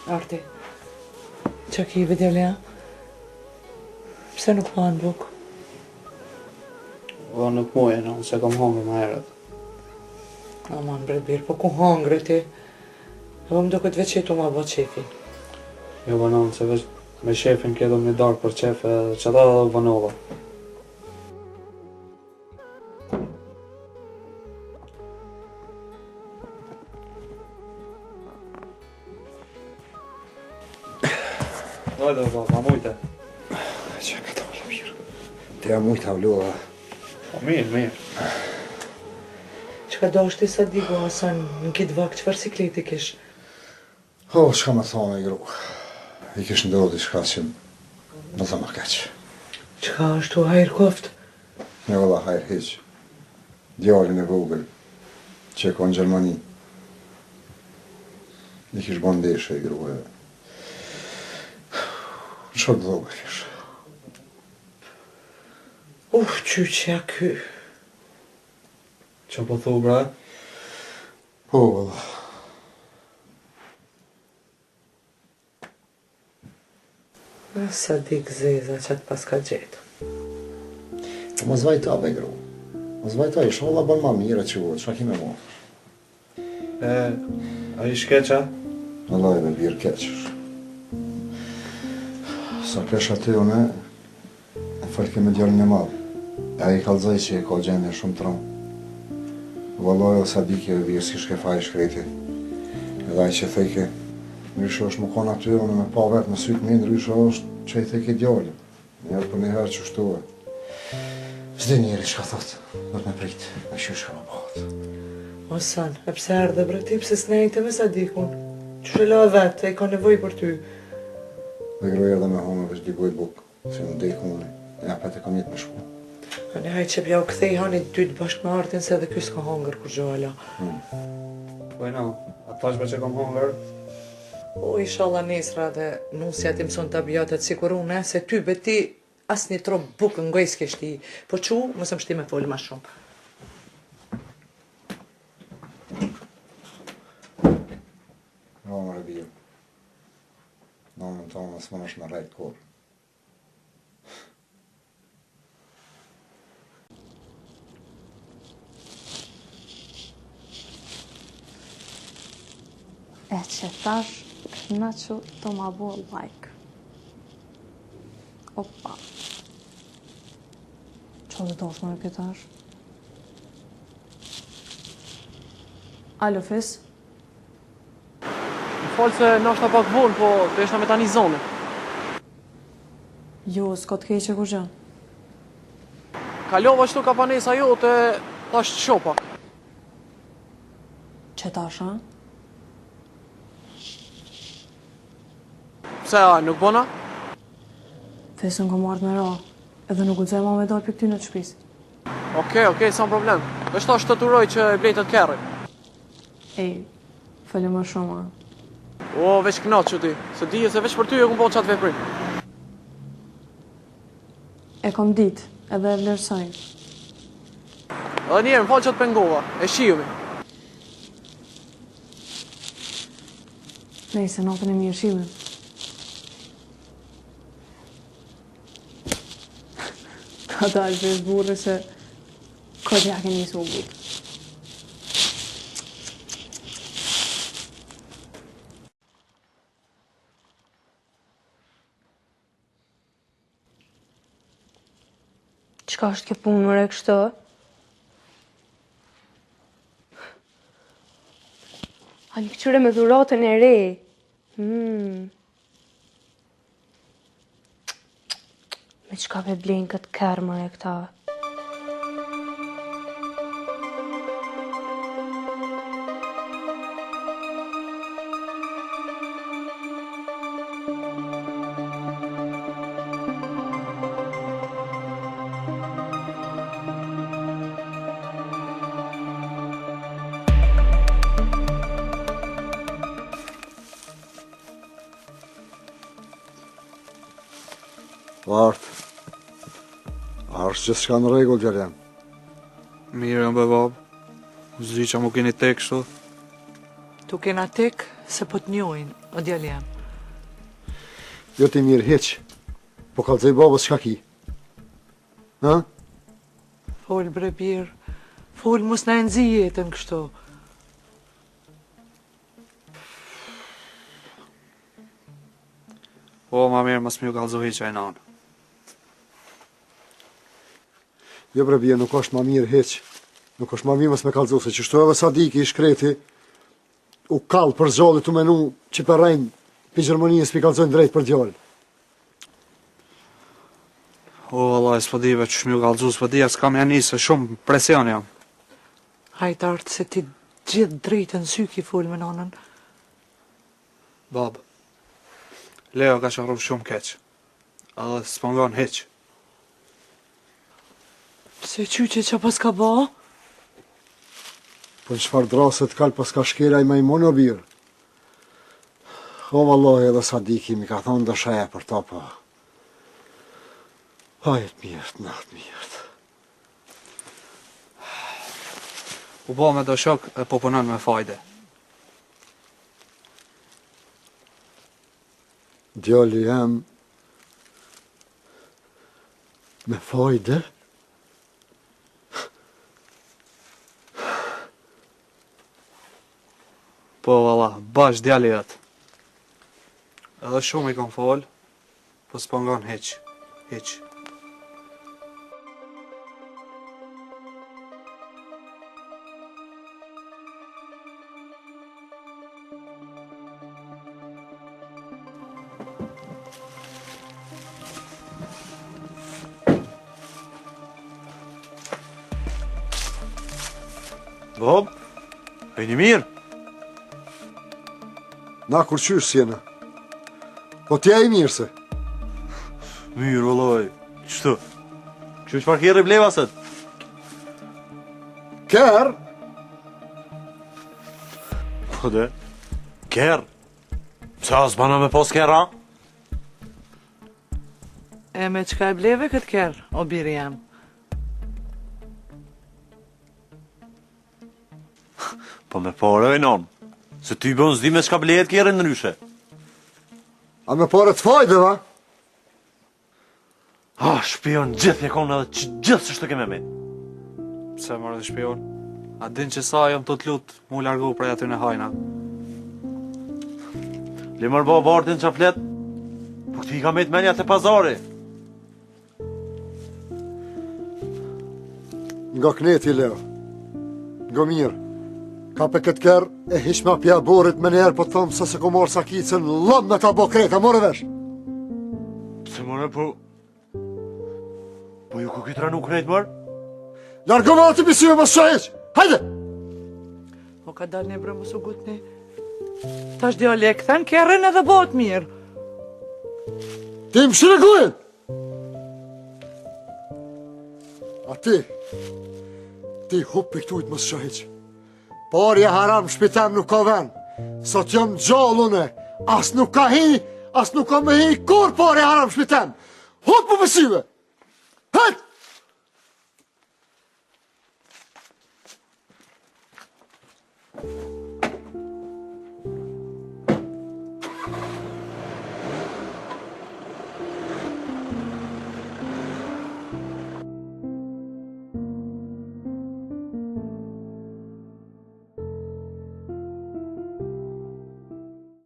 Arti, ça ki be djali jem? Pse nuk po han bukë? O, nuk muje, no, se kom hongër ma herët. Aman bre bir, po ku hangre ti? E po më duket veç je tu ma bo qefin. Jo bo nonë, se veç me shefin ke do një darkë për qef e qata edhe u vonova. Hajde, baba, ma mujte. Që ka të vëlla mirë. Te ja mujta vëlla. Po mirë, mirë. Çka dashti Sadiku, Hasan, në këtë vakt, çfarë sikleti kish? Ho, çka me thonë, gru. I kish ndodhë diçka që më dhe më keq. Çka është u hajr koft? Jo vëlla, hajr hiq. Djalin e vogël, që e ka në Gjermani. I kish bo ndeshje i gru e... Në shok dhogë kish. Uf, qyqja ky. Qa po thu, bre? Po, vëlla. Sadik zeza që të paska gjetë. Po mos vajto be gru. Mos vajto, ishalla bën ma mirë që u, çka ki me mo. E, a ish keq, a? Vëlla be bir keq është. Sa kesh aty unë, e folke me djalin e madh. E ai kallzoi që e ka gjendjen shumë të rëndë. Vëllai o Sadiki o bir s'i shke faj shkreti. Edhe ai që thojke, ndryshe është me kon aty unë me pa vetë me sytë mi, ndryshe është që i thojke djali. Një për një herë qështu e. S'di njeri çka thot, do të me prit, me kqyr çka me bëhet. O San, e pse erdhe bre ti, pse s'nejte me Sadikun? Qysh e la vetë, e ka nevojë për ty. Dhe gru erdhe me hongër veç dy gojë bukë, se më dek unë, e apet e kam jetë me shku. Ani hajt që pja u kthej hani dytë bashkë me Artin se edhe ky s'ka hongër kurgjo hala. Hmm. Po e no, a tash be që kom hongër? O ishalla nesër edhe nusja t'i mëson tabiatet sikur unë, se ty be ti asnjë tropë bukë në gojë s'ke shti. Po çu, mos më shti me fol ma shumë. No, more bir. Nonën tonë s'munësh me rrejt kurrë. E që tash, kënaqu tu ma bo like. Opa. Qa të dosh më në tash? Alo, Fis? Më fal se nashta pak vonë, po deshta me ta ni zonin. Jo, s'ka të keqe kurgjë. Kalova qëtu ka banesa jote, thash të shoh pak. Që tash, a? Pse, a, nuk bona? Fis, unë kam ardhë me ra, edhe nuk guxoj ma me dalë prej këtyne të shpisë. Okej, okej, s'ka problem. Veç tash të uroj që e blejtët kerrin. Ej, falë më shumë, a. O, veç kënaqu ti, se dije se veç për ty e kom bo qatë veprim. E kom dit, edhe e vlerësoj. Edhe njëherë, më fal që të pengova, e shihemi. Nejse, natën e mirë, shihemi. Ka dalë për burrë se Këtë ja keni su gut. Çka është kjo punë more kështu? Ani këqyre me dhuratën e re. Hmm. Me çka pe blejnë këtë kerr more këta? Art. A është gjithçka në rregull djalë jem? Mirë jam be babë. S'di ça mu keni tek kështu. Tu kena tek se po të njohin, o djalë jem. Jo ti mirë hiç. Po kallzoj babës çka ki. Ha? Fol bre bir. Fol mos na e nxi jetën kështu. Po, ma mirë mos me ju kallzu hiç aj nanë. Jo bre bir, nuk është ma mirë hiç. Nuk është ma mirë mos me kallzu, se qështu edhe Sadiki i shkreti, u kall për zolli tu menu që pe rrejnë pi Gjermanisë pi kallzojnë drejt për djalë. O, vallai, s'po di veç me ju kallzu, s'po di as ka me ja nisë, shumë presion jam. Hajt Art se ti gjithë drejtën n'sy ki fol me nanën. Babë, Leo ka qorru shumë keq, edhe s'po ngon hiç. Pse qyqe ça paska ba? Po në çfarë drase të kalë paska shkel ai majmun o bir. O vallahi edhe Sadiki mi ka thonë do sheja për to po. Hajt mirët, natë mirët. U bo me do shok e po punon me fajde. Djali jem me fajde? Po valla, bash djali jot. Edhe shumë i kom fol, po s'po ngon hiç, hiç. Bob, a jeni mirë? Na kurqysh s'jena. Po ti a je mirë se? Mirë, vëllai. Qështu? Qështu çfarë kerri bleva sot? Kerr? Po de? Kerr? Pse a s'bana me pas kerr, a? E me çka e bleve këtë kerr, o biri jem? Po me pare oj non. Se ty bën s'di me çka blehet kerri ndryshe. A me pare të fajdeve? Ah, shpion gjithë e konë edhe që gjithë që shtë keme me. Pse more shpion? A din që sa jam tu të lut mu largu prej atyne hajna? Le mërë bo Artin që flet, po këti i ka met menja te pazari. Nga kneti, Leo. Nga mirë. Kape këtë kerr e hiqma pi oborrit menjëherë po të thom se s'e kom marrë sakicën, llom me ta bo krejt, a more vesh? Pse more po... Po ju ku këtë ranu krejt mërë? Largohu aty pi syve mos shoh hiç! Hajde! O ka dalë një bre mos u ngutni. Tash djali e kthen kerrin edhe bëhet mirë. Ti më shire gojën! A ti, ti hup pi këtujt mos shoh hiç. Parja haram n'shpi tem nuk ka ven. Sot jam gjallë une, as nuk ka hi, as nuk ka me hi, kurr parja haram n'shpi tem. Hup mu pi syve! Hajt!